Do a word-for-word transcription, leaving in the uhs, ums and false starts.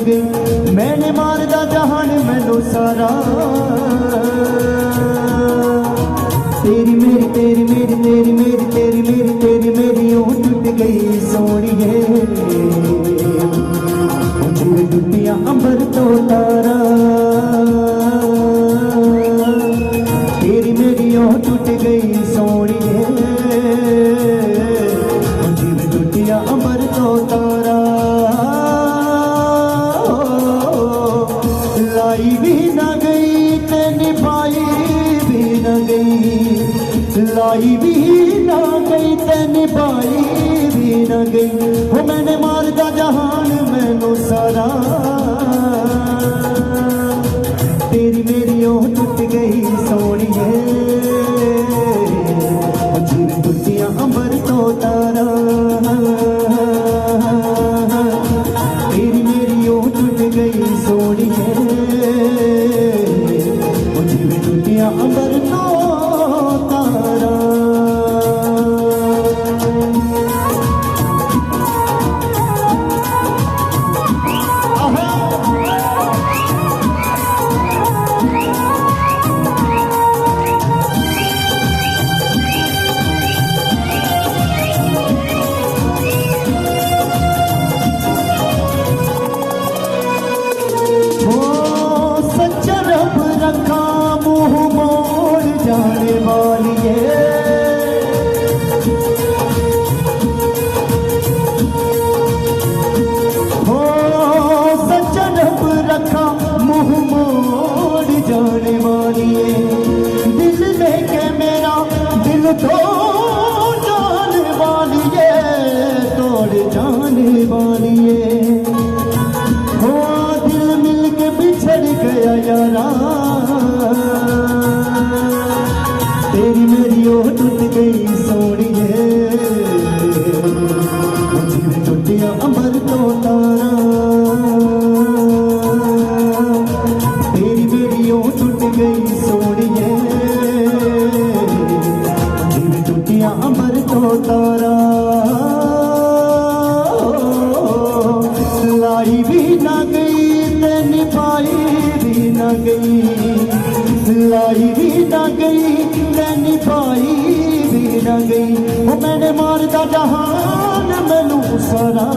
گئی۔ میݨے ماردا جہان مینوں سارا۔ تیری میری، تیری میری، تیری میری، تیری میری، تیری میری اوں ٹٹ گئی سوہݨیے، جیویں ٹٹیاں عنبر توں تاراں۔ تیری میری اوں ٹٹ گئی سوہݨیے، جیویں ٹٹیاں عنبر توں تاراں۔ لائی وی نہ گئی تے نبھائی وی نہ گئی، لائی وی نہ گئی تے نبھائی وی نہ گئی۔ ہو میݨے ماردا جہان مینوں سارا، تیری میری اوں ٹٹ گئی سوہݨیے، جیویں ٹٹیاں عنبر توں تاراں۔ تیری میری اوں ٹٹ گئی سوہݨیے، جیویں ٹٹیاں عنبر توں تاراں۔ ہو سچا رب رکھا منہ موڑ جانے والیے، ہو سچا رب رکھا منہ موڑ جانے والیے، دل لے کے میرا دل توڑ جانے والیے، توڑ جانے والیے۔ ہو دل مل کے بچھڑ گیا یارا، تیری میری اوں ٹٹ گئی سوہݨیے، جیویں ٹٹیاں عنبر توں تاراں۔ تیری میری اوں ٹٹ گئی سوہݨیے، جیویں ٹٹیاں عنبر توں تاراں۔ لائی وی نہ گئی تے نبھائی وی نہ گئی، لائی وی نہ گئی تے نبھائی وی نہ گئی۔ ہو میݨے ماردا جہان مینوں سارا،